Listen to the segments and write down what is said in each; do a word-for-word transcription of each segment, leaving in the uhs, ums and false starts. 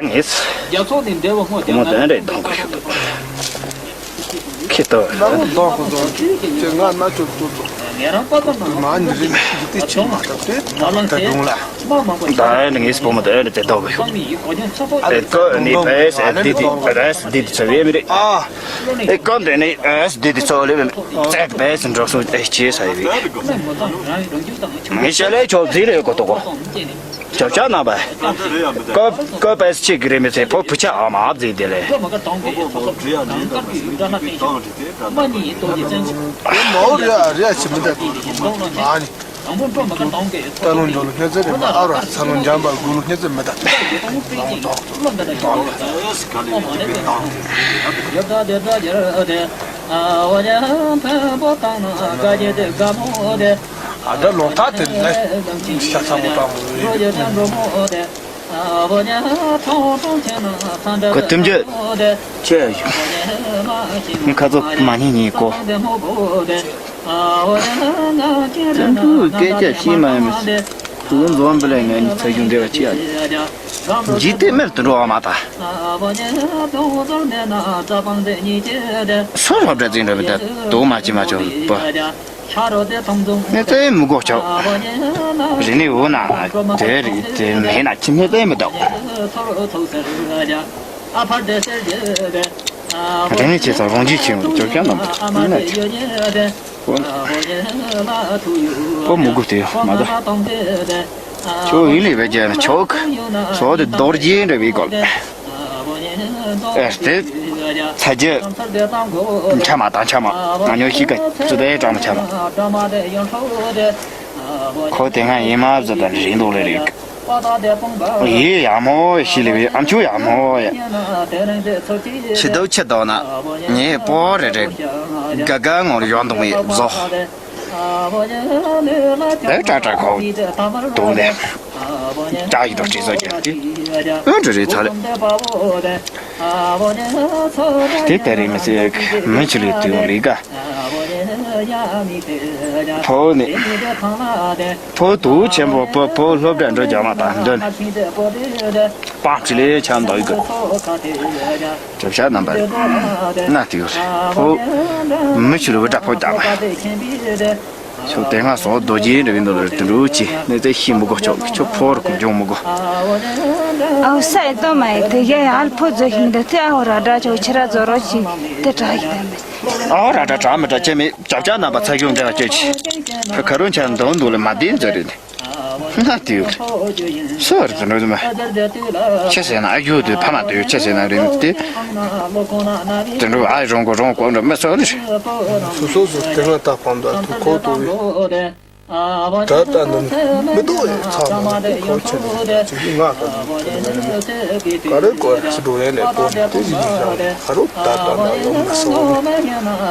ངས། རྒྱ་མཚོ་ནས་འདྲ་བ་སྔོ། བུ་མོ་དེ་འདྲས་གཏོང་དགོས་ཤོག་ཁྱི་ལྟ་བུ། ལ་ལོ་འདོགས་དགོས་དོན་ཅེས་ང་རྣ་ཅོག་ཏུ་འདུག་ངས་རང་པ་ཙམ་མ་ནི་རིན་འདི་ཅི་མ་ཐབས་དེ་ད་དུང་ལ། ད་ཨེ་ནི་ངས་བུ་མོ་དེ་ཨེ་ནི་དེ་འདོགས་དགོས་ཤོག་ཨེ་ཀོ་ནི་པེ་སི་ཨེ་ལི་དི་ཨེ་སི་དི་དེ་ཚོ་ཡོད་མི་རེད། ཨེ་ཀོ་འདི་ནི་ཨེ་སི་དི་དེ་ཚོ་ལེ་ཙེག་པེ་སི་འགྲོ་སོང་ཨེ་ཅེས་ཡོད་མི་རེད། ངས་ཤ་ལས་ཆོག་ཟིག་ལས་གོ་ཐོག་གོ། ཅོག་ཅག་རྣམ་པ། ཀོ་ཀོ་པེ་སི་ཆེ་གི་རེད་མི་ཚེ་ཕོ་བུ་ཆ་ཨ་མ་ཨ་ཛི་དེ་ལས། མའོ་རེ་ཨ་རེ་ཨ་ཆི་མི་འདྲ་གི་མ་ནི། ད་ལོ་འཇོ་ལོ་སྙེ་ཚེ་རེ་མ་ཨ་ར་ཚ་ལོ་འཇམ་པ་དགུ་ལོ་སྙེ་ཚེ་མི་འདྲ། ལོང་ཏོག་ཏོག་ཏོག་ཏོག་ཨ་ད་ལོ་ཐ་དེ་ལ་ཤ་ཚ་མོ་དྲག་མོ་རེད། གོ་ཐུམ་རྒྱུ། ཆེ་ཡ་ཞུ། ངས་ཁ་ཚོ་མ་ཉན་ཉན་གོ། དེ་འདྲའི་སྐད་ཆ་བཤད་མ་ཡིན་མི་སྲིད། ཁོ་འཛོམས་པ་ལས་ངས་ནི་ཚ་རྒྱུ་འབྲེལ་བ་ཅི་ཡ་ཡིན། འཇིག་རྟེན་མེར་དུ་འགྲོ་བ་མ་ད། སོ་སོ་འདྲ་བཙན་འགྲོ་མི་ད་དུ་མ་ཅི་མ་ཆོག་པ། ངས་ཙེ་མི་གོ་ཆོག་རི་ནི་འུ་ན་དེ་རི་དེ་མེ་ན་ཅི་མེ་ཙེ་མི་འདུག་རི་ནི་ཆེ་ས་རོང་ཇི་ཆེ་འུ་ཅོག་ཅང་ནམ་མེ་ན་ཅི། ཨོ་མུ་གུ་དེ་མ་ད། ཁྱོད་ཡིན་ལས་བེད་ཀྱི་ཆོག་སོ་དེ་རྡོ་རྗེ་འདྲ་བའི་སྐོར། ཨེ་དེ་ཚ་རྒྱུ་འཕྲ་མ་དང་འཕྲ་མ་ང་ཉོ་ཤི་ཀ་ཙི་དེ་གྲངས་འཕྲ་མ། ཁོ་དེ་སྔ་ཡིན་མ་བཟོ་དང་རིང་འདུག་ལེ་རིག་ཡེ་ཡ་མོ་ཤི་ལེ་བའི་ཨམ་ཆུ་ཡ་མོ་ཡ། ཕྱི་དོག་ཕྱི་དོག་ན་ངའི་པོ་རེ་རེ་ག་ག་ངོར་ཡོང་འདུག་མི་བཟོ། དེ་ཏྲ་ཏྲ་ཁོ་དུག་ལེ། ཏྲ་ཡི་དོ་ཅི་བཟོ་རྒྱུ་དེ་ཨོ་འདྲ་རེད་ཚ་ལེ། དེ་ལྟ་རེད་མི་ཚེ་མི་ཆུ་ལེ་དུ་ཡོང་ལེ་ག་ཕོ་ནི་ཕོ་དུ་ཆེན་པོ་ཕོ་ཕོ་སློབ་གྲྭ་འགྲོ་རྒྱ་མ་དང་འདོན་པང་ཅི་ལེ་ཆ་འདོག་ཡི་ག་གྲུབ་ཆ་རྣམ་པ་ན་དེ་ཡོད་རེད། ཕོ་མི་ཆུ་ལེ་བུ་དྲ་ཕོ་རྒྱ་མ། ཤོག་དེ་སྔ་སོགས་རྡོ་རྗེ་འདྲ་བའི་འདོད་ལ་དུ་འགྲོ་ཅི་ནས་དེ་ཤི་མི་དགོ་ཆོག་ཆོག་ཕོར་ཀུ་འཇོག་མི་དགོ། ཨའོ་ས་ཡི་ཏོ་མ་ཡི་དེ་ག་ཡང་ཨལ་ཕོ་རྫོ་ཞིག་འདི་ཐེ་ཨའོ་ར་འདྲ་ཆོག་ཁྱི་ར་རྫོ་རོ་ཅི་དེ་དྲག་ཡི་དམ་མེད། ཨའོ་ར་འདྲ་དྲག་མི་དྲག་ཅེ་མི་ཅབ་ཅབ་རྣམ་པ་ཚ་གྱོང་འདྲ་བ་ཅེ་ཅི་ཁ་ཁ་རུང་ཆ་འདོན་འདུག་ལ་མ་བདེན་ཟེར་རེད། ན་དེའུ། སུ་རེད་དུ་འགྲོ་དུ་མ། ཆི་ཟེར་ན་ཨ་ཡུ་དུ་ཕ་མ་དུ་ཆི་ཟེར་ན་རེད་དེ། དུ་འགྲོ་ཨ་རོང་གོ་རོང་གོ་འགྲོ་མི་སོ་ལེ། སོ་སོ་སོ་དེ་སྔ་ད་ཕམ་ད་དུ་ཁོ་དུ་བི། ད་ད་ནི་མི་དུ་ཚ་མ་ཁོ་ཆི་ནི་ཅི་ང་ག་ནི་ག་རེ་གོ་རེ་སི་འགྲོ་ཡན་ནས་གོ་དེ་ཡིན་ཡང་ཨ་རོ་ད་ད་ད་ཡོང་མ་སོང་།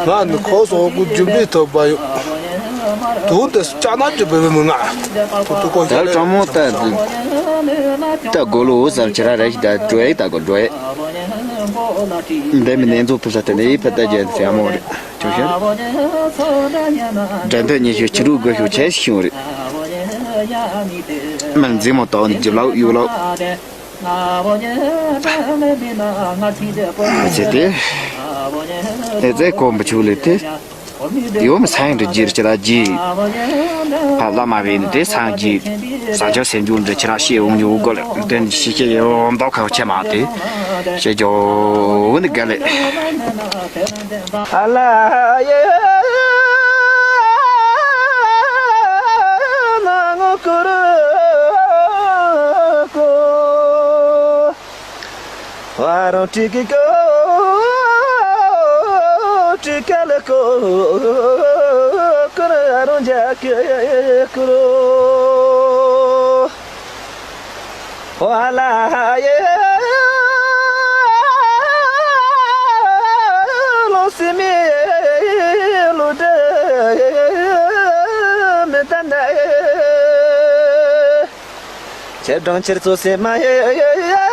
ང་ནི་ཁོ་སོག་གུ་རྒྱུ་འབྲས་ཐོབ་པ་ཡོད། དུང་དེ་ཅག་ན་ཅི་བེ་བེ་མི་ང་། དུ་དུ་གོ་ད་ཅང་མོ་ད་དུ་ད་གོ་ལོ་བོ་ཟབ་ཅི་ར་ར་ཞིག་ད་འགྲོ་ཡི་ད་གོ་འགྲོ་ཡི། འདི་མི་ནན་ཚོ་ཕུ་ས་དེ་ནས་ཡི་ཕ་ད་ཅན་ཟེ་མོ་རེད་ཅོ་ཤ། དགྲ་འདོད་ཉེ་ཤོས་ཕྱི་རུ་དགོས་ཤོག་ཆེ་ཤོས་རེད། མི་འཛིན་མོ་ཏོ་ནི་ཇི་ལའུ་ཡུ་ལའུ། ཟེར་ཏེ། ཨེ་ཙེ་ཁོ་མི་ཆུ་ལེ་ཏེ། ཡོ་མི་སང་འདྲི་རྒྱུར་ཅི་ལ་རྒྱུ། ཕ་བླ་མ་བས་ནི་ཏེ་སང་རྒྱུ། ས་ཆ་སེམས་རྒྱུ་འདྲི་ཅི་ལ་ཤེས་འོང་རྒྱུ་དགོ་ལེ་དོན་ཤེས་ཤེས་ཡོང་མདོག་ཁ་ཆེ་མ་ཏེ། ཤེས་རྒྱུ་འདི་ག་ལེ། ཨ་ལ་ཡེ་ན་ངོ་ཀུ་རུ་ཀུ། ཨ་རོ་ཏི་ཀི་ཀོ་ཏི་ཀ་ལ་ཀོ་ཀུ་རུ་ཨ་རོ་ཇ་ཀི་ཀུ་རུ། ཨ་ལ་ཡེ་ལོ་སི་མི་ལུ་ཏེ་མི་ཏན་ཏེ། ཁྱེད་གྲོང་ཁྱེར་ཚོ་སེ་མ་ཡེ་ཡེ་ཡེ་ཡེ་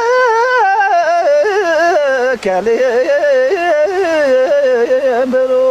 ག་ལེ་འབད་རོ།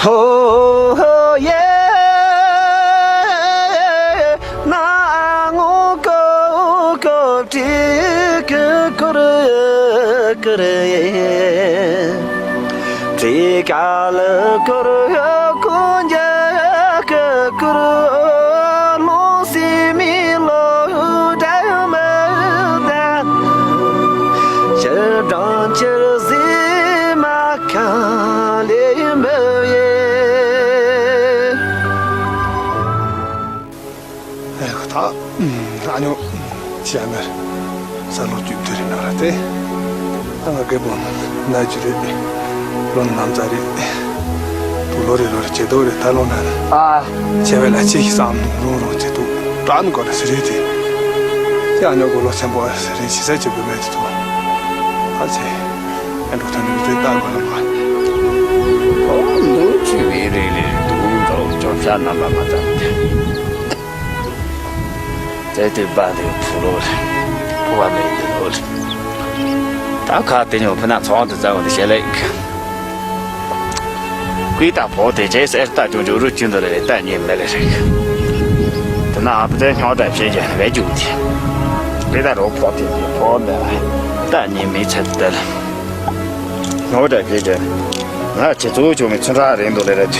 ཧོ་ཧོ་ཡེ། ན་ངོ་ཀོ་ཀོ་ཏི་ཀི་ཀུ་རུ་ཀུ་རུ་ཡེ། ཏི་ཀ་ལ་ཀུ་རུ་ཀུ་ཇ་ཀི་ཀུ་རུ་མོ་སི་མི་ལོ་ཌ་མ་ད། ཕྱིར་དང་ཕྱིར་ཟི་མ་ཁ་ལེ་མ་ཡེ། ཨེ་ཁོ་ཐག་ཨ་ཉོ་ཅི་ཡ་ནར་ས་ལོ་བཅུ་དེ་རིང་ནང་ར་དེ། ཨ་ང་རྒད་པོ་ན་ཅི་རེད། ལོ་ན་ནམ་ཙ་རེད། དུ་ལོ་རེ་ལོ་རེ་བྱེད་དོ་རེད་ད་ལོ་ན། ཨ། ཆེ་བས་ལ་ཅི་ཞིག་བསམ་རུང་རུང་བྱེད་དུ་དྲག་ནི་གོ་ལ་སི་རེད་དེ། ཅི་ཨ་ཉོ་གོ་ལོ་ཆེན་པོ་སི་རེད་ཞི་ས་བྱེད་དགོས་མེད་དུ། ཨ་ཅེ། ཨ་འགྲོ་ཐོན་ནི་དེ་ལྟ་དགོས་ལ་མ། ཨོ་འདུག་ཅི་བའི་རེ་རེ་འདུག་འགྲོ་ཅོ་ཤ་རྣམ་པ་མ་ཙམ་དེ། ཙེ་ཏི་པ་དེ་ཕུ་རོ་རེད། ཕུ་བ་མེད་དེ་རོ་རེད། ད་ཁ་དེ་ཉོ་ཕུ་ན་ཚོང་དུ་བཙལ་བ་དེ་ཞལ་ལེགས། ཀུའི་ད་ཕོ་དེ་རྗེས་སེར་ད་ཅུང་ཅུང་རུ་ཅུང་དུ་རེ་ད་ཉེ་མེ་ལེ་རེད། དེ་ན་ཨ་ཕུ་དེ་སྨྱོ་དྲ་བྱེད་ཀྱི་བེད་རྒྱུག་དེ། ཀུའི་ད་རོ་ཕོ་དེ་དེ་ཕོ་མེ་ལེ་ད་ཉེ་མེ་ཚེ་དེ་ལེ། སྨྱོ་དྲ་བྱེད་ཀྱི། ང་ཁྱེད་ཚོ་ཅུང་མི་ཚུན་ཁྲ་རེད་འདུག་ལེ་རེད།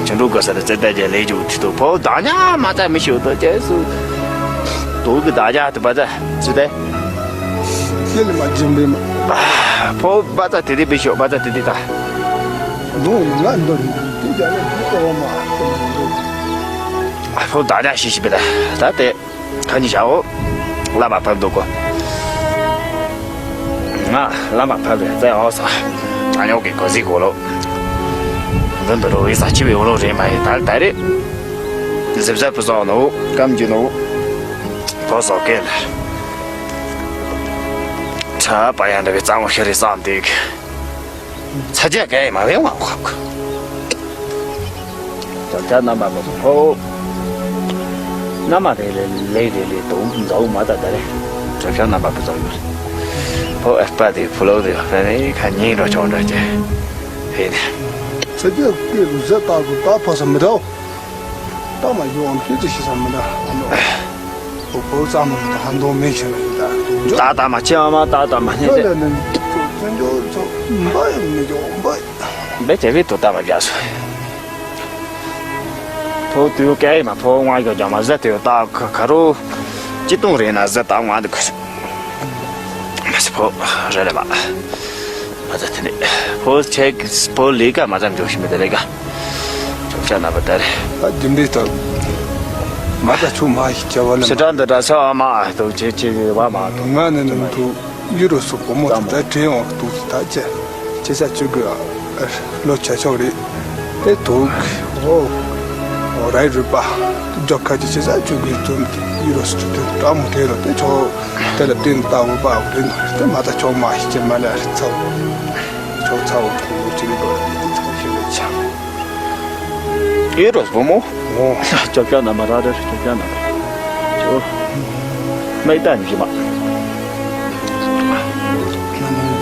ཆུ་འབྲུག་གི་སར་རྩེ་ལྟ་རྒྱལ་ལས་རྒྱུག་དེ་དུ་ཕོ་བདག་ཉག་མ་ཚ་མི་ཤོད་དོ་རྗེས་སུ། དུག་གི་བདག་ཉག་དུ་བ་ཚ་ཅི་སྟེ། ཁྱེད་ལ་མ་སྦྱིན་པའི་མ། ཕོ་བ་ཚ་དེ་དེ་བི་ཤོག་བ་ཚ་དེ་དེ་ད། ནོ་ནི་ང་འདོར་ནི་དེ་རྒྱ་ལ་འདི་ལྟ་བ་མ་ཐུབ་མི་འདུག་ཕོ་བདག་ཉག་ཤི་ཤི་བི་ད་ད་དེ། ཁ་ཉིན་ཞའོ། བླ་མ་ཕབ་འདུག་གོ། ང་བླ་མ་ཕབ་རེད་ཙེ་ཨོ་ས། ཨ་ཉོག་གི་གོ་ཟི་གོ་ལོ། འདི་འདི་རོ་ཨི་ས་ཆི་བའི་འོ་ལོ་རེད་མ་ཡིན་ད་ད་རེད། གཟིབ་ཟབ་བུ་སོག་ནོ་སྐམ་རྒྱུ་ནོ། ཕོ་སོག་སྐད་ལ། ཁྲ་པ་ཡང་འདྲ་བའི་གཙང་བོ་ཤི་རེད་བསམ་འདུག་ཚ་རྒྱ་གས་མ་བས་དབང་ཁོག་ཅོག་ཅག་རྣམ་པ་མ་སོང་ཧོ། རྣམ་པ་རེ་ལེ་ལེ་རེ་ལེ་དུང་འཛའུ་མ་ད་ད་རེ། ཅོག་ཅག་རྣམ་པ་མ་སོང་ཡོད། ཧོ་ཨེ་པ་དེ་ཕུ་ལོ་དེ་ཧེ་ནེ་ཁ་ཉིན་རོ་ཆོང་འདྲ་ཅེ། ཧེ་ནེ། ཚ་རྒྱ་སྐད་རུ་ཟ་ལྟ་དགོས་ད་ཕོ་ས་མི་འདྲ། ད་མ་ཡོང་ཁྱེད་ཀྱི་ཤི་ས་མི་འདྲ་ཨ་ནོ། ཨོ་ཕོ་ཙམ་མ་ད་ཧ་འདོང་མེད་ཤི་ན་ཡིན་ད། ད་ད་མ་ཆེ་བ་མ་ད་ད་མ་ཉེ་ཁྱོད་དེ། ལས་ནི་ཚོ་བཙན་བྱོལ་ཚོ་འབའ་ཡང་མི་འཇོག་འབའ། འབའ་ཆེ་བའི་དུ་ད་མ་རྒྱ་སོ། ཕོ་དུ་སྐད་མ་ཕོ་ང་གི་རྒྱ་མ་ཟ་དུ་ད་ག་ག་རུ། ཅི་ཏུང་རེ་ན་ཟ་ད་ང་འདི་ག་སོ། མ་སི་ཕོ་རེ་རེ་མ། མ་ཚ་དེ་ནི་ཕོ་ཆེ་ཕོ་ལི་ཀ་མ་ཙམ་འཇོག་ཤི་མི་དེ་ལི་ཀ་ཅོག་ཅག་ན་པ་དེ་རེད། ད་རྒྱུ་འབྲས་དང་མ་ད་ཆུ་མ་ཞིག་བྱ་བ་ལ་ཕྱི་དྲ་འདི་དྲ་ས་བ་མ་དུ་ཆེ་ཆེ་བ་མ་དུ་ང་ནི་ནི་དུ་ཡུ་རོ་སུ་བུ་མོ་དུ་ད་དྲན་འོང་དུ་ད་ཅེ་ཅེ་ས་ཆུ་གི་ལོ་ཆ་ཆོག་རེད། ཨེ་དུག་ཨོ། ཨོ་རའི་རུས་པ། རྒྱོ་ཁ་ཅི་ཆེ་ས་བཅུ་གི་ཙུམ་ཡུ་རོ་སུ་དེ་ཏྲ་མོ་དེ་རོ་དེ་ཆོ། དེ་ལ་བསྟན་ལྟ་བུ་པ་བུ་རིན་དེ་མ་ད་ཆོ་མ་ཤི་ཅེ་མ་ལ་རི་ཚ་བུ། ཆོ་ཚ་བུ་ཁུ་བུ་ཅི་རི་རོ་དེ་ཚ་ཤི་བའི་ཆ། ཡུ་རོ་སུ་བུ་མོ། ཨོ། ཅོ་ཅོ་ན་མ་ར་ར་ཅོ་ཅོ་ན་མ། ཅོ། མེ་ཏན་གི་མ།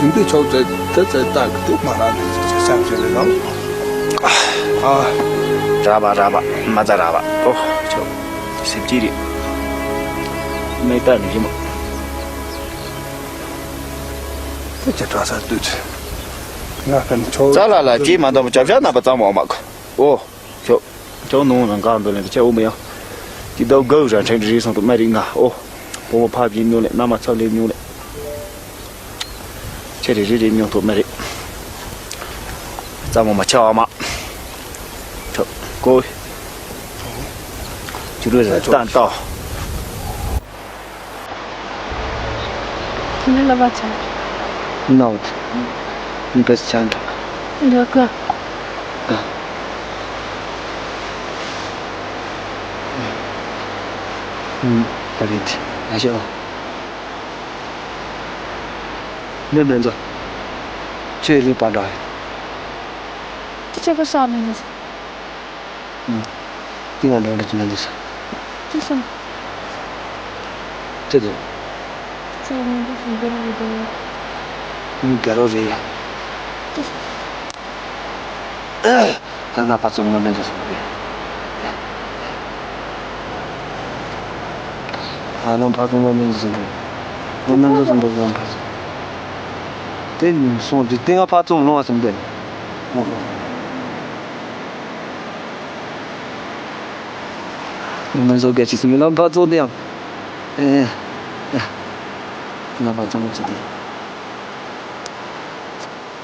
ཡིན་པའི་ཆོག་ཚེ་དེ་ཚེ་ལྟ་གི་དེ་མ་ར་ནས་ཅི་ཅི་སེམས་ཅི་རེད་ལ། ཨ། ར་བ་ར་བ་མ་ཛ་ར་བ་ཨོ་ཆོག་སེམས་ཅི་རེད། མེ་ཏན་གི་མ། དེ་ཅི་གྲྭ་ས་དུས་ང་ཀན་ཆོག་ཙ་ལ་ལ་ཅི་མ་འདོམ་ཅབ་ཤ་ན་པ་ཙམ་འོ་མ་གོ་ཨོ། ཅོ། ཅོ་ནོ་ན་གང་འདོད་ལེན་ཅེ་འོ་མེ་ཡང་། ཅི་དོ་གོ་ར་ཁྲེན་རི་སོང་དུ་མ་རིག་ང་ཨོ། བུ་མོ་ཕ་བྱིན་ཉོ་ལེ་ན་མ་ཚབ་ལེ་ཉོ་ལེ། ཆེ་རེ་རེ་རེ་ཉོ་ཐུབ་མ་རེད། རྩ་མོ་མ་ཆེ་བ་མ། ཐུབ་ཀོ། ཅུ་རུ་རེ་ཏན་ཏོ། ཁྱེད་ལ་བ་ཆ། ནོ། ཨིན་པེས་ཆང་། འདི་ག་ཨ། ད་རེད། ཡ་ཤོ། ནེ་མེ་ཛོ། ཆོས་ལི་པ་འདྲ། ཁྱེད་ཆོས་པ་ས་མེ་ནེ། ཏི་ང་འདྲ་འདྲ་ཅི་ན་འདི་ས། ཅི་ས། ཅི་འདི། ཅི་ང་འདི་ས་འདི་ར་འདི། ཨིན་ག་རོ་རེ་ཡ། ཅི་ས། ད་ང་ཕ་ཚོ་ང་མེད་འདི་ས་འདི། ཨ་ནང་ཕ་ཚོ་ང་མེད་འདི་ས་འདི། ང་མེད་འདི་ས་འདི་ང་ཕ་ཚོ། དེ་ནི་སོང་དུས་དེ་ང་ཕར་ཙམ་ལོང་བ་སེམས་དེ། ང་ཚོ་སྐད་ཆ་སེམས་ལ་ཕར་ཙམ་དེ་ཡང་། ཨེ། ང་ཕར་ཙམ་ཅི་དེ།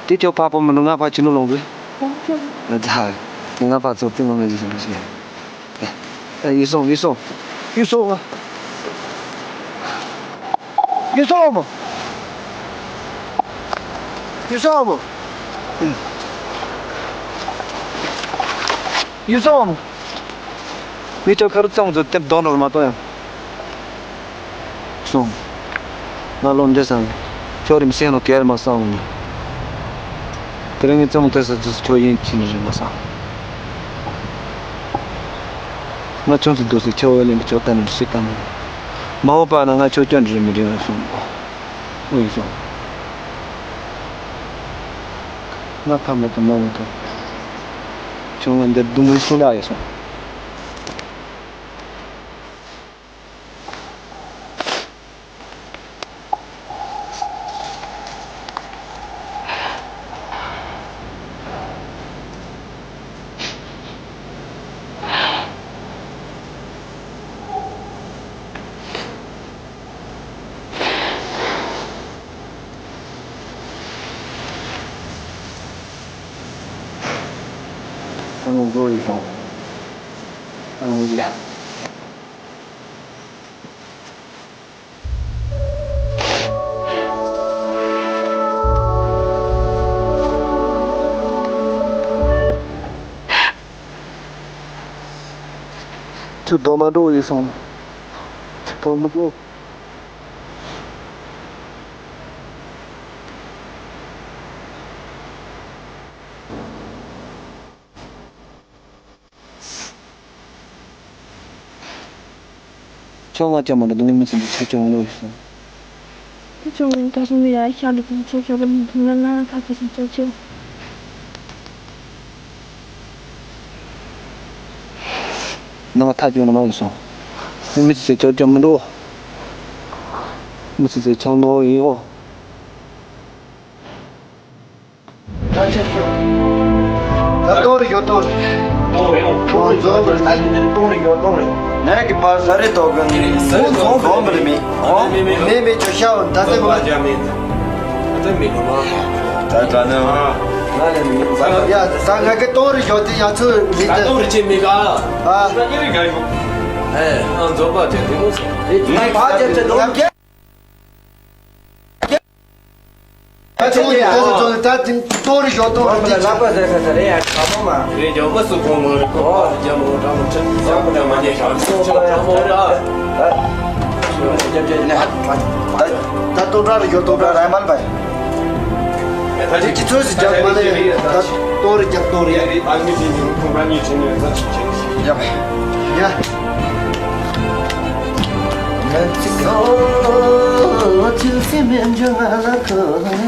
དེ་ཁྱོད་ཕར་པོ་མི་འདུག་ང་ཕར་ཕྱི་ནུ་ལོང་དུས། ད་ང་ཕར་ཙམ་དེ་ང་མེད་ཟེར་ཟེར་ཞེས། ཨེ། ཡུལ་སོང་ཡུལ་སོང་། ཡུལ་སོང་ང་། ཡུལ་སོང་མོ། ཡུལ་སོང་མོ། ཡུལ་སོང་མོ། མི་ཚོ་ཁ་རུ་ཙང་ཚོ་དེབ་གདོང་རོལ་མ་གཏོང་ཡང་། སོང་། ང་ལོ་འདྲེ་སང་། ཁྱོད་རིམ་སེང་ལོ་གེར་མ་སང་། དེ་རིང་ངས་ཙང་དེ་ས་ཚོ་ཁྱོད་ཡིན་ཁྱི་ནི་རིམ་མ་སང་། ང་ཆུང་ཚེ་འདུག་སེ་ཁྱེད་འོས་ལེན་གྱི་ཆོག་ལྟ་ནས་སྲིད་དང་། མ་འོངས་པ་ན་ང་ཆོས་སྐྱོན་རེ་མི་རིང་བ་སོང་། ཨོ་ཡིན་སོང་། ང་ཕ་མ་དང་མ་འོངས་དང་། ཁྱོད་ང་འདིར་སྡུག་བསྔལ་སུ་ལ་ཡོད་སོང་། ཨ་ནུ་འགྲོ་ཡི་སོང་། ཨ་ནུ་ཡ། ཁྱོད་རྡོ་མ་འགྲོ་ཡི་སོང་། ཁྱོད་རྡོ་མ་འགྲོ། ཁྱོད་ང་ཅག་མ་འདྲ་དུང་མི་ཚིམ་པའི་ཆ་ཆུང་ལོས་སོང་། ཁྱོད་ང་ད་སོང་ཡ་ཤ་ལུག་ཁྱོད་ཤ་ལུག་ཁྱོད་ང་ང་ཁ་ཁ་སོང་ཁྱོད་ཁྱོད། ནང་ཐག་ཅུང་ནང་ཡིན་སོང་། མི་ཚེ་ཆོག་ཆོག་མི་འགྲོ། མི་ཚེ་ཆོག་ནོ་ཡིན་འོ། ད་གཏོང་རེ་ཡོད་གཏོང་རེ། གཏོང་རེ་ཡོད་གཏོང་རེ། ངས་ཀྱི་ཕ་ས་རེ་ཐོག་གི་འཛོམས་པ་རེ་མི་འོང་། མེ་མེ་ཅོ་ཤའོ་ད་ཚེ་མ། ད་ཚེ་མི་ནུ་མ། ད་ད་ནི། ང་ལས་མི་ཡ་ད་ང་གི་གཏོང་རེ་ཡོད་དེ་ཡ་ཚོ་མི་ད་ད་གཏོང་རེ་ཅེ་མི་ག་ཨ། ད་ཉེ་རེ་ག་ཡོད། ཨེ་ཨ་འཛོམས་པ་དེ་དེ་མོ་སོང་། ངས་ཕ་ཅེ་ཅེ་ནོ། ད་ཅི་ཡིན་ད་ཚོ་ད་དེ་གཏོང་རེ་ཞོག་གཏོང་རེ་ལ་ལ་པ་ཟེར་ས་ས་རེ་ཡ་ཁ་མོ་མ། རེ་ཇོ་མ་སུ་གོང་མོ་རེ་གོ་ཇོ་མོ་ར་མོ་ཁྲ་ཇོ་མོ་ར་མ་ཉེ་ཁ་སུ་ཇོ་མོ་ར། ད་གཏོང་ར་རེ་ཞོག་གཏོང་ར་ར་མ་ལ་པ། ད་ཅི་ཅི་ཚོད་སི་ཇག་མ་ལེ་ད་གཏོང་རེ་ཇག་གཏོང་རེ། ཨ་མི་ཅི་ཉིན་ཁོང་ར་ཉིན་ཆེན་ནས་ད་ཅི་ཅི་ཡ་ཡ།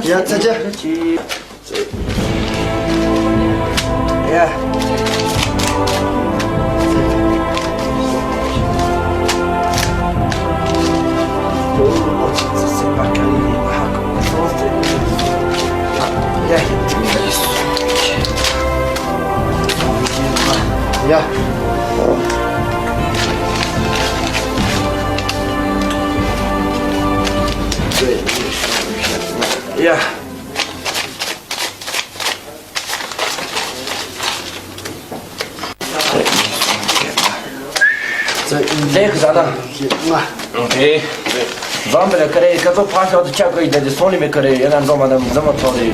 ཡ་ཚ་ཚ། ཡ། ཡ། ཡ། ལས་ཀྱི་ཟ་ན། ལྔ། ཨེ། འཛོམས་པ་ལ་ཀ་རེ་ཀ་ཚོ་ཕ་ཤོག་ཏུ་ཆ་བཀོད་ཡི་ད་དེ་སོང་ལི་མེ་ཀ་རེ་ཡོད་ན་འཛོམས་པ་དང་འཛོམས་པ་ཐོག་རེ།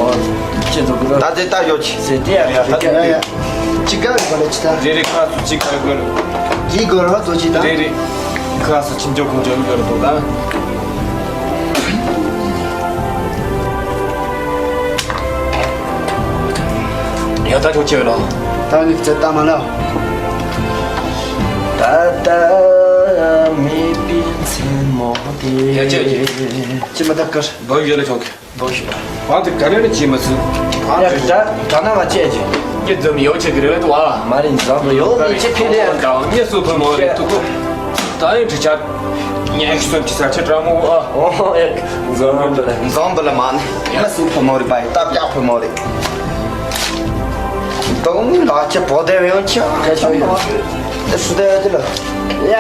ཨོ། ཁྱེད་ཚོ་ཀུ་རོ། ད་དེ་ལྟ་ཡོད་ཆི། ཟེར་དེ་ཡ་ཡ་ད་དེ་ཡ་ཡ། ཅི་ག་རེ་ག་ལ་ཅི་ད། རེ་རེ་ཁ་སུ་ཅི་ག་རེ་ག་རེ། ཡི་གོ་རོ་དོ་ཅི་ད། རེ་རེ་ཁ་སུ་ཅི་འཇོག་ཁོང་འཇོག་ག་རེ་དོ་ད། ཡ་ད་ཅོག་ཅེ་ལོ། ད་ནི་ཙེ་ཏ་མ་ལ། ད་ད་མི་པིན་ཚེ་མོ་དེ། ཡ་ཅེ་ཅེ། ཅི་མ་ད་ཀར། བོད་ཡོད་ལ་ཆོག་གི། བོད་ཤི་བ། བང་དེ་ག་རེ་ནི་ཅི་མ་ཟིན། བང་ཡ་དེ་ད་ད་ན་མ་ཅེ་ཅེ། ཀྱེ་འཛོམས་ཡོད་ཆེ་གི་རེད་བ། མ་རིན་འཛོམས་ཡོད་མི་ཅི་ཕི་ལེ། ད་ངེ་སུ་ཕ་མོ་རེད་ཐུག་གོ། ད་ཡིན་ཁྲི་ཆ། ཉེ་ཤི་སོན་ཅི་ས་ཆ་དྲ་མོ་ཨ། ཨོ་ཡ། འཛོམས་པ་ལ། འཛོམས་པ་ལ་མ་ནི། ང་སུ་ཕོ་མོ་རེད་པ་ཡི་སྟབས་ཡག་ཕོ་མོ་རེད། དོང་ལ་ཆེ་བོ་དེ་ཡོང་ཆ་ཁ་ཆོ་ཡོང་། ཨེ་སུ་དེ་དེ་ལ། ཡ།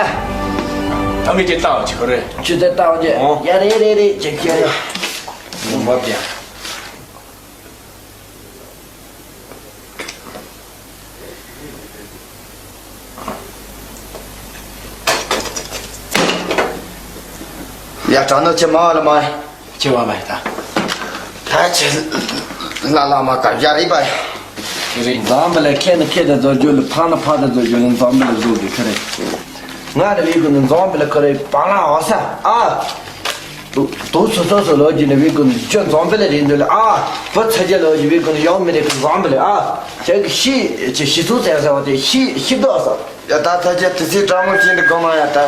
ཨ་མི་ཅེ་ལྟ་བ་ཆི་གོ་རེད། ཆུ་དེ་ལྟ་བ་ཅེ། ཨོ། ཡ་རེད་རེད་རེད་ཅེ་ཁྱེར་ཡ། འཛོམས་པ་ཡ། ཡ་དྲ་ནོ་ཆེ་མ་ལ་མ། ཆེ་བ་མ་ད། ད་ཆེ་ལ་ལ་མ་ཀ་ཡ་རི་བ། རི་འཛམ་བུ་ལ་ཁེ་ན་ཁེ་ད་བཟོ་རྒྱུ་ལ་ཕ་ན་ཕ་ད་བཟོ་རྒྱུ་ལ་འཛམ་བུ་ལ་བཟོ་དགོས་ཁ་རེད། ང་རེ་བའི་ཀུན་འཛམ་བུ་ལ་ཁ་རེད་པ་ལ་འོ་ས་ཨ། དུ་དུ་སོ་སོ་སོ་ལོ་རྒྱུས་ནས་བི་ཀུན་ཅོ་འཛོམས་པ་ལ་རིང་དུ་ལ་ཨ། བུ་ཚ་རྒྱ་ལོ་རྒྱུས་བི་ཀུན་ཡོང་མི་རེ་ཀུན་འཛོམས་པ་ལ་ཨ། ཁྱེད་ཀྱི་ཤི་ཅི་ཤི་ཚུགས་ཟེར་ཟེར་བ་དེ་ཤི་ཤི་དོ་ས། ཡ་ད་ཚ་རྒྱ་དུ་སི་དྲང་མོ་ཅན་དུ་གོ་མ་ཡ་ད།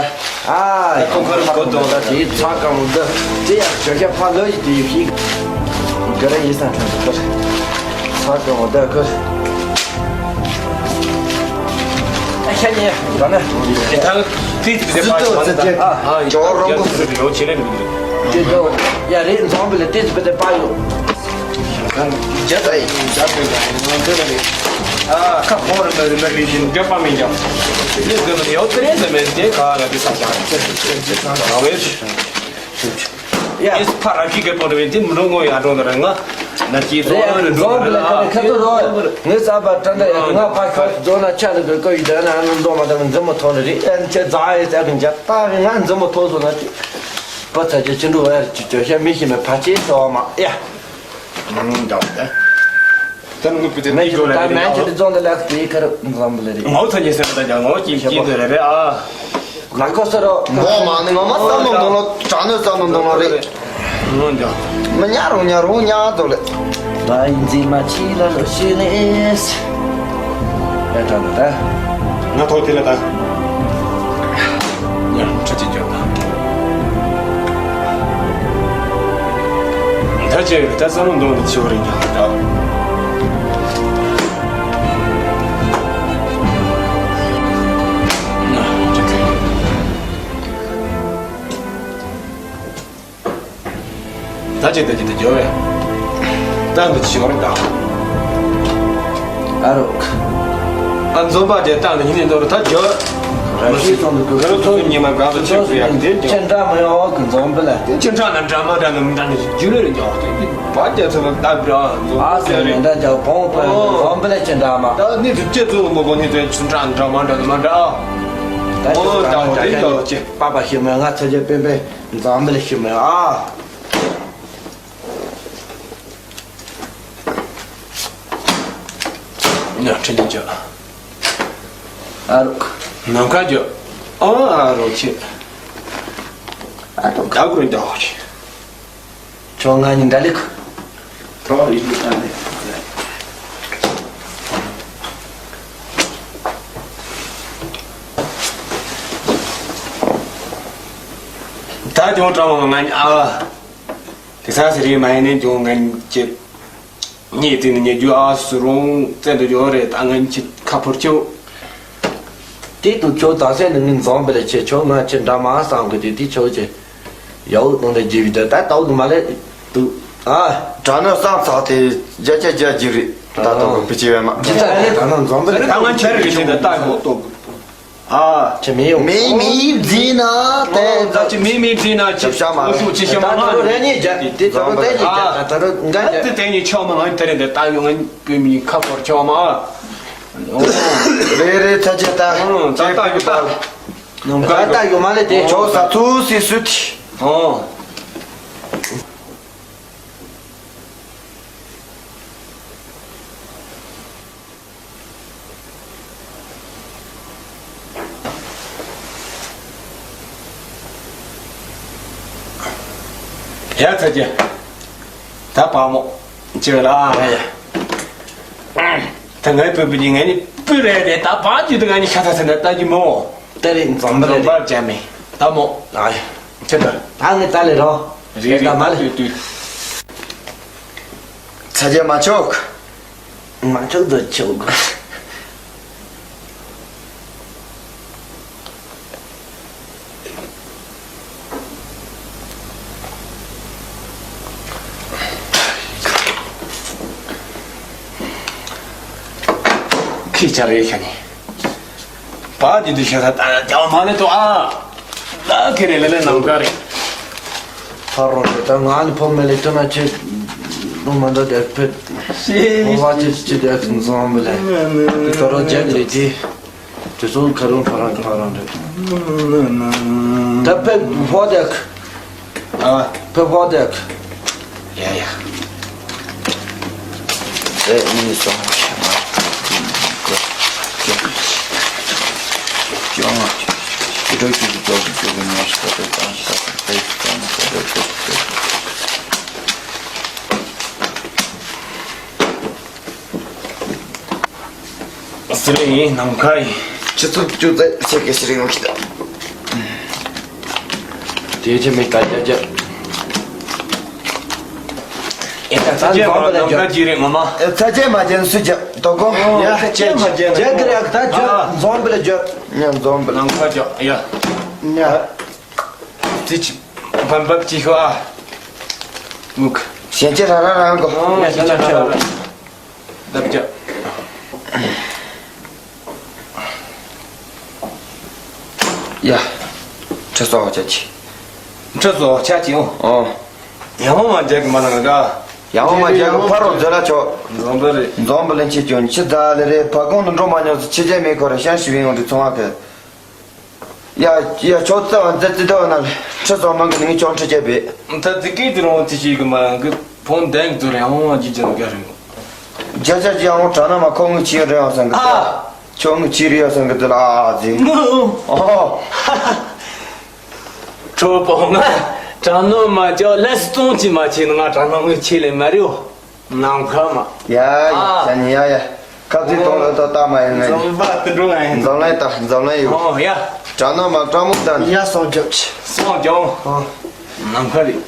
ཨ་ཁོ་ཁོ་རུ་གོ་དོ་ད་དེ་ཚ་གང་མོ་འདི་དེ་ཡ་ཇོ་ཁྱ་ཕ་ལོ་ཡི་དེ་ཡི་ཤི། ག་རེ་ཡི་ས་ཁྲ་འདུག་གར་ཚ་གང་མོ་འདི་གར། ཨ་ཤ་ཉེ་ད་ན་དེ་ཐང་དེ་དེ་པ་ཡོང་ད་ཨ་ཇོ་རོང་པོ་ཡོ་ཆེ་རེ་མི་འདུག་དེ་ཇོ་ཡ་རེ་འཛོམས་པ་ལ་དེ་དེ་པ་ཡོ། རྒྱ་ད་ཡི་རྒྱ་ད་ཡི་ང་འདི་ལ་རེ་ཨ་ཁ་ཕོ་རེ་མ་རེ་མ་རེ་བཞིན་འདྲ་པ་མི་འཇམ་དེ་འདི་ལ་ཡོ་དེ་རེ་ཟེར་མེད་དེ་ག་ལ་དེ་ས་ཆ་ར་བས། ཡ། ཨེ་ཕ་ར་ཁི་གེ་པོ་རེ་དེ་མི་རུང་ངོ་ཡ་རོ་ལ་ར་ང་ན་ཅི་རེ་ཟོ་ཡ་རེ་ཟོ་རེ་ལ་ཁ་ཁ་ཏུ་རོ་ངེ་ས་པ་ཏྲ་འདྲ་ཡ་ང་ཕ་ཁ་ཟོ་ན་ཆ་ལ་གི་ཀོ་ཡི་ད་ན་ཨ་ནུ་འདོ་མ་ད་མི་འཛི་མོ་ཐོ་རེ་རེ་ཨན་ཆེ་ཛ་ཡེ་ས་གི་འཇ་ཏ་གི་ང་འཛི་མོ་ཐོ་ཟོ་ན་ཅི་པ་ཚ་ཅེ་ཅི་འདུ་ཝེ་ར་ཅི་ཅོ་ཤ་མི་ཤི་མེ་ཕ་ཅེ་སོ་མ་ཡ། ཨང་འདྲ་བ་ད། ད་ནུ་པི་ཏེ་ནི་ཇོ་ལ་རེ་ད་ནན་ཆེ་ཏེ་ཛོན་ད་ལ་ཏེ་ཁར་འཛམ་བུ་ལ་རེ། ངོ་ཚ་ཉེ་སེ་ད་ཀྱང་ངོ་ཅི་ཅི་ཏེ་རེ་རེ་ཨ། ལ་ཁོ་སར་རོ། ངོ་མ་ནི་ངོ་མ་བསམ་བློ་འདོན་ལོ་དྲང་ནས་བསམ་བློ་འདོན་ལོ་རེད། ངོ་འདྲ། མི་ཉག་རུང་ཉག་རུང་ཉག་དོ་ལེ། ད་ཡིན་ཛི་མ་ཅི་ལ་ལོ་ཤི་ནེ་སི། ད་ད་ད། ང་ཐོག་དེ་ལ་ད། ཡང་ཁྲ་ཅིག་འཇོག་དང་། ད་ཅི་ད་བསམ་བློ་འདོན་ནས་ཆེ་བ་རེད་ཀྱང་འདྲ། ད་ཅི་ད་ཅི་ད་འཇོག་བས། ད་འདི་ཆེ་བ་རེད་ད། ཨ་རོག་ཨ་འཛོམས་པ་དེ་བཏང་ནས་ཉིན་ནས་འདོར་ད་རྒྱུ། ར་ཤི་ཚོགས་འདུ་གི་ར་ཚོགས་ཉི་མ་འགག་ཏུ་ཆེ་བུ་ཡག་དེ་རྒྱུ། ཁྱེད་འདྲ་མི་ཡོང་གི་འཛོམས་པ་ལ། དེ་ཁྱེད་འདྲ་ན་འདྲ་མ་འདྲ་ན་མི་འདྲ་ནི་རྒྱུ་ལས་རྒྱུ་དེ་བ་རྒྱ་ཚོ་ལ་ད་འདྲ་འཛོམས་ཨ་སི་ཡ་རེད། འདྲ་རྒྱ་བོང་པ་འཛོམས་པ་ལ་ཁྱེད་འདྲ་མ། ད་ནི་དུ་ཅེ་ཚོ་མོ་གོ་ནི་དེ་ཁྱེད་འདྲ་འདྲ་མ་འདྲ་ན་མ་འདྲ། ཨོ་ད་འོ་དེ་རྒྱུ་ཅེ། པ་པ་ཤི་མ་ང་ཚ་རྒྱ་པེ་པེ་འཛོམས་པ་ལ་ཤི་མ་ཨ། ན་ཁྲི་ཉིན་ཅག་ཨ་རོག་ནམ་མཁའ་ཇོ། ཨོ་ཨ་རོག་ཆེ། ཨ་རོག་ད་གུ་རུ་འདྲ་བོ་ཆེ། ཁྱོད་ང་གཉིས་འདྲ་ལེགས། ཐོག་ཡིག་ཏུ་བཏང་ནས། ད་ཅུང་གྲང་བ་ང་གཉིས་ཨ། དེ་ས་སི་རི་མ་ཡིན་ནས་ཀྱང་ངན་གྱི་གཉིས་དེ་ནི་ཉེ་རྒྱུ་ཨ་སུ་རུང་བཙན་དུ་ཡོད་རེད། ད་ངན་གྱི་ཁ་ཕོར་ཆེའོ། དེ་དུ་ཁྱོད་ད་སེ་ནི་ངན་འཛོམས་པ་ལས་ཆེ་ཁྱོད་ང་ཆེ་འདྲ་མ་བསམ་གི་དེ་དེ་ཁྱོད་ཆེ་ཡའོ་ནང་ལས་རྒྱུ་བི་ད་ད་ཏའོ་གི་མ་ལས་དུ་ཨ། དྲ་ནོ་བསམ་ཚག་དེ་རྒྱ་ཆ་རྒྱ་རྒྱུ་རེད། ད་ཏའོ་གི་བི་ཅི་བས་མ་ཇི་ལྟར་ལས་ད་ནོ་འཛོམས་པ་ལས་ད་ང་ཆེ་རེད་ཟེར་ད་ལྟ་གོ་ཏོ། ཨ། ཁྱེད་མི་ཡོང་། མི་མི་བརྫིས་ན་དེ་ད་ཅི་མི་མི་བརྫིས་ན་ཅི་ཞབས་ཞྭ་མ་ཨོ་ཤུ་ཅི་ཞབས་མ་ང་རེ་གཉིས་རྒྱ་དེ་ད་རུ་དེ་གཉིས་རྒྱ་ད་རུ་འགའ་རྒྱ་དེ་དེ་གཉིས་ཆོག་མ་ང་དེ་རེད་དེ་ད་ཡོང་ང་བོད་མི་ཁ་ཕོར་ཆོག་མ། རེ་རེ་ཚ་ཅེ་ད་ད་ད་ཡོད་ད། ནམ་མཁའ་ད་ཡོད་མ་ལེ་དེ། ཇོ་ས་ཐུ་སི་སུ་ཏི། ཨོ། ཡ་ཚ་རྒྱ། ད་བ་མོ། ཅི་ལ་ཨ་ཡ། ད་ངའི་སྤུན་པ་ནི་ངའི་ནི་སྤུན་རེད་དེ། ད་བ་རྒྱུ་དུ་ངའི་ནི་ཤ་ཚ་ཚ་ན་ལྟ་རྒྱུ་མོ། ད་རེད་འཛོམས་པ་རེད། འཛོམས་པར་བྱ་མེད་ད་མོ། ཨ་ཡ། ཁྱེད་ད། ད་ངས་ད་ལེ་རོ། རེད་རེད་ད་མ་ལེ། ཏུ་ཏུ། ཚ་རྒྱ་མ་ཆོག་མ་ཆོག་ཏུ་ཆོག་ཁྱི་ཆ་རེ་ཤ་ནི། བ་འདི་འདི་ཤ་ད་ད་རྒྱ་མ་ནི་ཏོ་ཨ། ད་ཁེ་རེ་ལེ་ལེ་ནམ་ག་རེ། ཕ་རོ་རེ་ད་ང་ནི་ཕོ་མེ་ལེ་ཏོ་ན་ཆེ། ལོ་མ་འདྲ་དེ་ཕེ། ཤེས། ཕོ་བ་ཆེ་ཆེ་དེ་ཁན་ཙོང་མེ་ལེ། དེ་ད་རོ་ཇེག་ལེ་དེ། དེ་ཚོ་ཁ་རོང་ཕ་རང་ཕ་རང་རེད། ད་ཕེ་ཕོ་དེ། ཨ། ཕེ་ཕོ་དེ། ཡ་ཡ། ཨེ་ནི་སོང་ཤ་མ། ཀྱོང་། ཀྱོང་། སི་རི་ཡིན་ནམ་མཁའ་ཡིན། ཆུ་ཚོད་བཅུ་ཙམ་ཕྱེད་ཀའི་ཕྱི་རིང་ལ་ཁྱེར། དེའི་ཆེད་མི་ལྟ་རྒྱ་རྒྱ། ཨེ་ད་ཚ་ཅན་མ་ནམ་མཁའ་ཅི་རེད་ངོ་མ། ཚ་ཅན་མ་ཅན་སུ་རྒྱ་དོ་གོ། ཡ་ཚ་ཅན་མ་ཅན་རྒྱ་གི་རེད་ད་རྒྱ། འཛོམས་པ་ལ་རྒྱ། ཡ་འཛོམས་པ་ལ། ནམ་མཁའ་རྒྱ་ཡ། ཡ། ཙི་ཅི། བམ་བབ་ཅི་ཤོ་ཨ། མུག་ཞན་ཅི་ར་ར་རང་གོ། ཡ་ཞན་ཅི་ར་ར་ར། ལབ་རྒྱ། ཡ། ཁྲི་སོགས་ཆ་ཅི། ཁྲི་སོགས་ཆ་ཅི་ཨོ། ཨོ། ཡང་མ་རྒྱག་གི་མ་ནང་ག་ཡང་མ་རྒྱག་གི་ཕ་རོ་མཛོད་ལ་ཆོག་འཛོམས་པ་རེད། འཛོམས་པ་ལེན་ཆེད་ཀྱང་ཕྱི་ཟླ་ལེ་རེད། ཕ་ཁོང་དུ་འགྲོ་མ་མྱོང་ཚེ་ཕྱི་རྒྱལ་མེད་ཁོ་ར་ཤང་ཞི་བའི་ཡོང་དུ་ཚོང་བ་གི། ཡ་ཡ་ཆོག་ཙེ་བ་མཛད་ཙི་ཏོ་ན་ཁྲི་ཚོ་མང་གི་ནིང་ཅོང་ཁྲི་རྒྱལ་བེ། ད་ཙི་ཀི་ཏི་རོང་ཙི་ཞིག་གི་མ་གི་ཕོང་དན་གི་ཏུ་རེ་ཧོང་ཅི་ཅན་ག་རེ། རྒྱ་ཆ་ཅི་ཡང་དྲ་ན་མ་ཁོང་གི་ཕྱི་རེ་ཡང་སང་གི་ད། ཨ། ཁྱོད་ངི་ཕྱི་རེ་ཡང་སང་གི་ཏི་ལ་ཨ་ཨ་ཙི། ཨོ། ཁྲོ་པོ་ང་དྲ་ནོ་མ་ཅོ་ལས་སྟོང་ཅི་མ་ཆེ་ན་ང་དྲ་ནོ་ངི་ཆེ་ལེ་མ་རེའོ། ནམ་མཁའ་མ། ཡ་ཡ་ཨ། ཡ་ནི་ཡ་ཡ། ཁ་ཚིག་གཏོང་ལ་ཏོ་ཏ་མ་ཡ་ང་ཡི། འཛོམས་པ་ཏི་འགྲོ་ང་ཡི། འཛོམས་ལེ་ཏ་འཛོམས་ལེ་ཡོ། ཨོ་ཡ། དྲ་ན་མ་ཏྲ་མོ་ཏན། ཡ་སོང་རྒྱབ་ཆི། སོང་རྒྱབ། ཨོ། ནམ་མཁའ་རེད།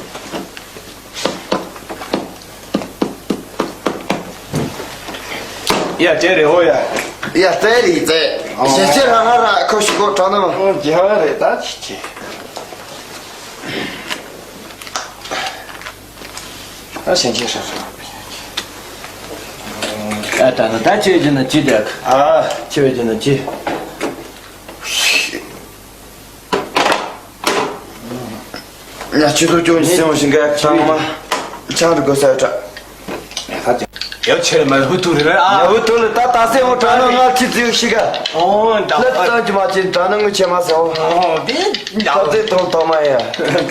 ཡ་ཅེ་རེ་ཧོ་ཡ། ཡ་ཙེ་རི་ཙེ། ཨོ། ཞེ་ཅེ་ར་ང་ར་ཁོ་ཤི་གོ་དྲ་ན་མ། ཨོ་ཇེ་ཧ་རེ་ད་ཆི་ཆི། ཨ་ཞེ་ཅེ་ཧྲ་ཧྲ། ཨ་ད་ན་ད་ཆེ་ཅེ་ན་ཅི་དེ། ཨ། ཆེ་བེ་ཅེ་ན་ཅི། ཡ་ཆུ་ཚོད་བཅུ་གཉིས་སེང་བ་ཞིག་ག་ཚང་མ་ཆང་རུ་གོ་ས་ཡོད་ཡ་ཆེ་མ་ཧུ་ཐུ་རེ་ཨ། ཡ་ཧུ་ཐུ་ལ་ད་ད་སེང་བ་དྲ་ན་ང་ཁྱི་ཚིག་ཞིག་ག་ཨོ་ད་ལབ་ཙམ་གྱི་མ་ཅིན་དྲ་ན་ངུ་ཆེ་མ་སེང་བ། ཨོ་དེ་ད་ཚེ་ཐོང་ཐོང་མ་ཡ་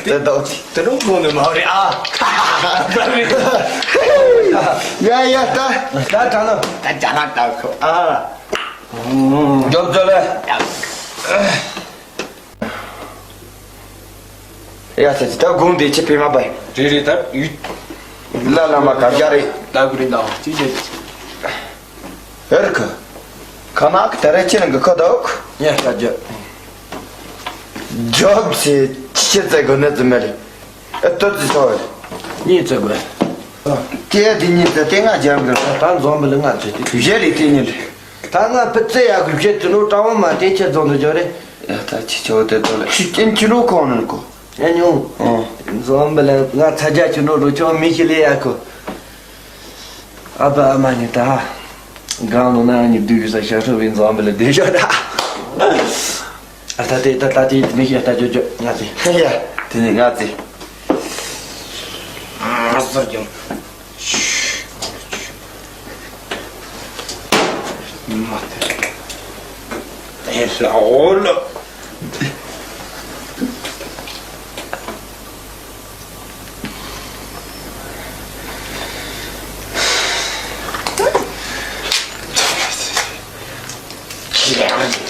དེ་ད་ཅི། དེ་རུ་ཁོང་ནི་མ་རེད་ཨ། ཡ་ཡ་ད་ད་དྲ་ན་ད་ཅ་ན་ད་ཁོ་ཨ། རྒྱོབ་རྒྱོབ་ལེ། ཡ་ས་ཅི་ད་དགུང་འདི་ཆི་ཕི་མ་པའི། རེད་རེད་ད་ཡུད། ལ་ལ་མ་ག་རྒྱ་རེད། ད་གུ་རེད་ད་ཅི་བྱེད། ཨེ་རི་ཁ། ཁ་ནག་ད་རེ་ཅི་རང་གི་ཁ་དོག་ཡ་ས་རྒྱ། རྒྱོབ་ཆི་ཆི་ཆི་ཙེ་གོ་ནེ་ཙི་མེ་རེད། ཨེ་ཏོ་ཙི་ཚོ་རེད། གཉིས་ཙེ་གོ། ཏེ་དེ་གཉིས་ཙེ་ཏེ་ང་རྒྱབ་གི། ད་འཛོམས་པ་ལ་ང་ཙེ་དེ་གཞན་རེད་ཏེ་གཉིས་རེད། ད་ང་ཕི་ཙེ་ཡ་གི་བཤད་དུ་ནོ་ཀྲང་བོ་མ་དེ་ཁྱེད་རྫོང་དུ་འཇོག་རེད། ཡ་ད་ཅི་ཆོ་དེ་ཚོ་ལ་ཤི་ཅན་ཅི་རུ་ཁོང་ནོ་ཀོ། ཡ་ཉུང་། ཨོ། འཛོམས་པ་ལ་ང་ཚ་རྒྱ་ཅི་ནོ་རུ་ཆོ་མི་ཤི་ལེ་ཡ་ཀོ། ཨ་ཕ་ཨ་མ་ནི་ད། གང་ལོ་ན་ནི་བདུད་ས་ཤ་ཧྲུ་བི་འཛོམས་པ་ལ་བདེ་ཤོ་ད། ཨ་ད་དེ་ད་ད་དེ་མི་ཤི་ད་ཅོ་ཅོ་ང་ཚེ། ཡ། དེ་ནི་ང་ཚེ། ཨ་ཟོ་ཀྱང་། མ་དེ། དེ་ལ་འོ་ལོ།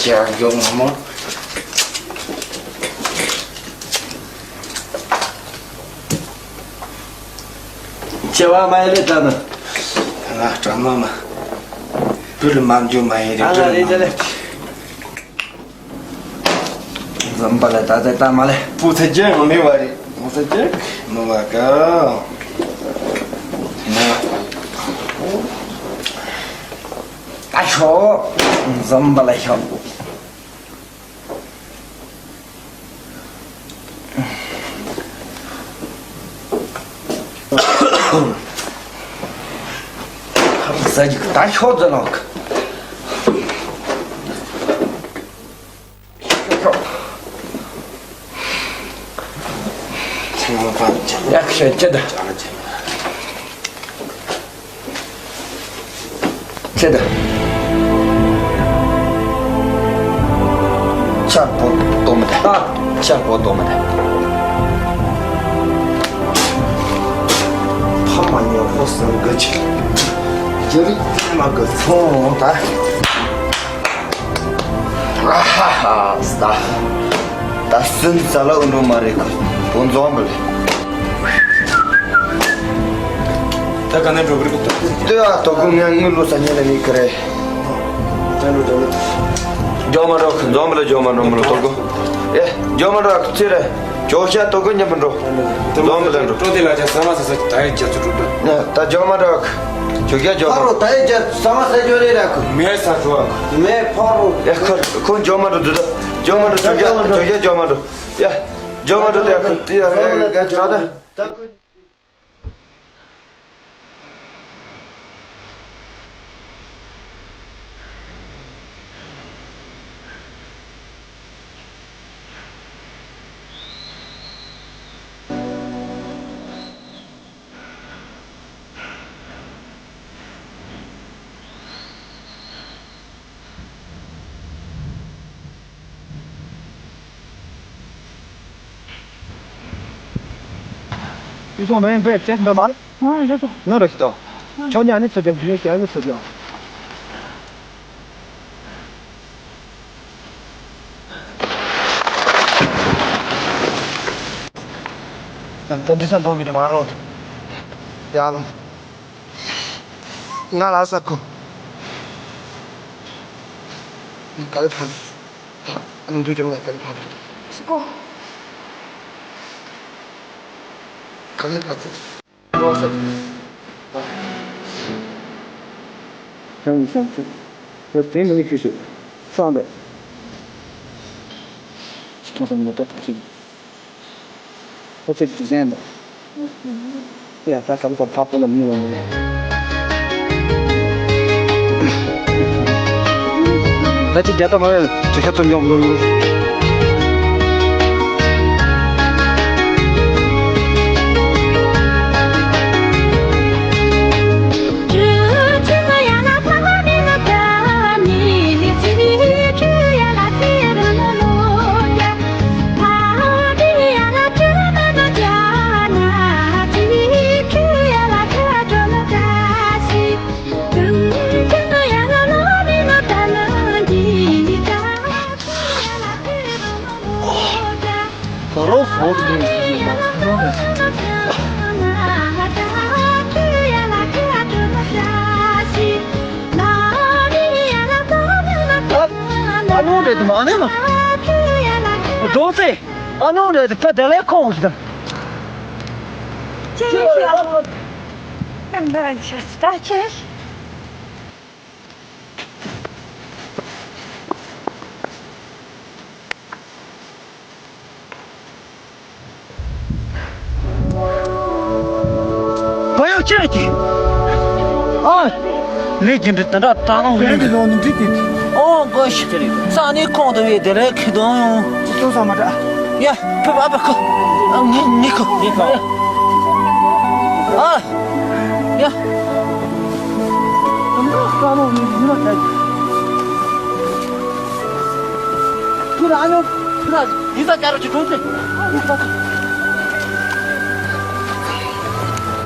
ཅག་མགྱོགས་མོ། ཆེ་བ་མ་ཡེ་ལེ་ད་ནི། ང་སྐྲག་མ་མ། བུ་ལ་མ་འཇོ་མ་ཡེ་རེ་ཨ་ལ་རེ་ད་ལེ། འཛོམས་པ་ལ་ད་ད་ད་མ་ལེ། པུ་ཚེ་ཅན་ཡང་མེད་བ་རེད། པུ་ཚེ་ཅན་མི་བ་ག་ད་ཤོག་འཛོམས་པ་ལ་ཤོག་ཟ་རྒྱུ་ད་ཤོག་ཟེར་ལོག་ཡག་ཤོད་ཅི་ད། ཁྱེད། ཆར་པོ་གཏོང་མི་ཐལ། ཆར་པོ་གཏོང་མི་ཐལ། ཕ་མ་ཉོ་པོ་སང་གི་ཆི། རྒྱ་རིགས་ཕ་མ་གི་ཚོང་ད། ཨ་ཧ་ཧ་སྟ། ད་སུན་ས་ལ་འུ་འགྲོ་མ་རེད་ཁོ། བོ་འཛོམས་པ་ལས། ད་ག་ནས་འགྲོ་གི་རེད་ཁོ། ལྟོས་ཨ་དོ་ཀུན་ངས་དངུལ་ལོ་ས་ཉེ་ལ་མིག་གི་རེད། ད་འགྲོ་འགྲོ་འགྲོ། འགྱོ་མ་འགྲོ་འཛོམས་པ་ལ་འགྱོ་མ་འགྲོ་མི་ལ་དོ་ཀུན། ཨེ་འགྱོ་མ་འགྲོ་ཨ་ཁུ་ཚེ་རེད། ཇོ་ཤ་དོ་ཀུན་མཉམ་པོ་འགྲོ། འཛོམས་པ་ལ་འགྲོ། ཀྲོ་དེ་ལ་ཅག་ས་མ་ས་ས་ད་ཡི་རྒྱ་མཚོ་འགྲོ་འགྲོ། ད་འགྱོ་མ་འགྲོ་ཨ་ཁུ། ཇོ་ཤ་འགྱོ་མ་འགྲོ། ཕ་རོ་ད་ཡི་རྒྱ་ས་མ་ས་འགྱོ་རེད་ར་ཁུ། མེད་ས་འགྲོ་ཨ་ཁུ། མེད་ཕ་རོ། ཡ་ཁུ་ཁུ་འགྱོ་མ་འགྲོ་འདུག་ད། འགྱོ་མ་འགྲོ་ཇོ་ཤ་ཇོ་ཤ་འགྱོ་མ་འགྲོ། ཡ། འགྱོ་མ་འགྲོ་དེ་ཨ་ཁུ་དེ་ཡ་ཡ་ཡ་ད། ཡུལ་སོང་མེད་པས་བཙན་པའི་མར། ཨ་རེད་དོ། ནོ་རེད་དོ། ཁྱོད་ཉ་ནི་ཚོད་ཀྱང་བུ་ཡོད་ཀྱང་ནི་ཚོད་ཀྱང་། ད་འདི་ས་འདོགས་མི་དེ་མ་རོ། ཡ་ལ། ང་ལ་ས་ཁུ། ག་ལེ་ཕན། ཨ་ནི་འདུག་ཀྱང་ང་ག་ལེ་ཕན། སི་ཀོ། ག་ལེ་ཕན། ཁྱེད་ཀྱིས་བསམ་ཚུལ་དེ་མི་ཤེས་ཤིག་བསམ་པས། ཁྱེད་ཀྱིས་ངོ་ཐོག་ཅིག་ཁོ་ཚོས་དུས་ཆེན་དང་། ཡ་ད་ཁམས་པ་ཕག་པ་ལ་མི་ཡོང་ནས། ད་ཅི་རྒྱ་ད་མ་ཡོད་ཅི་ཤ་ཚོ་མྱོང་། ཨ་ནོ་རེད་མ་ནི་མ། རྡོ་རྩེ། ཨ་ནོ་རེད་ད་དེ་ལས་ཁོང་ཞིག་དང་། ཅེ་ཅེ་ཨ་ནོ། ཨ་ནི་ཅེ་ཅེ། བ་ཡོ་ཅེ་ཅེ། ཨ། ལས་ཀྱི་འདི་དེ་འདྲ་ད་ཨང་ཡོད་འདི་ལོ་ནི་འདི་དེ། ཨོ་གོ་ཤི་དེ་རེད། ས་ནི་ཁོང་དུ་བའི་དེ་ལས་ཁི་དོན་ཡོང་། ཅི་ཏོ་ས་མ་ད། ཡ། ཕེབས་ཨ་ཕ་ཁོ། ཨ་ངི་ངི་ཁོ། ངི་ཁོ། ཨ། ཡ། ཁྱོད་རང་ཨ་ཉོ། ཁྱོད་རང་ཡིན་ས་ཅ་རོ་ཅི་གྲོང་ཚེ།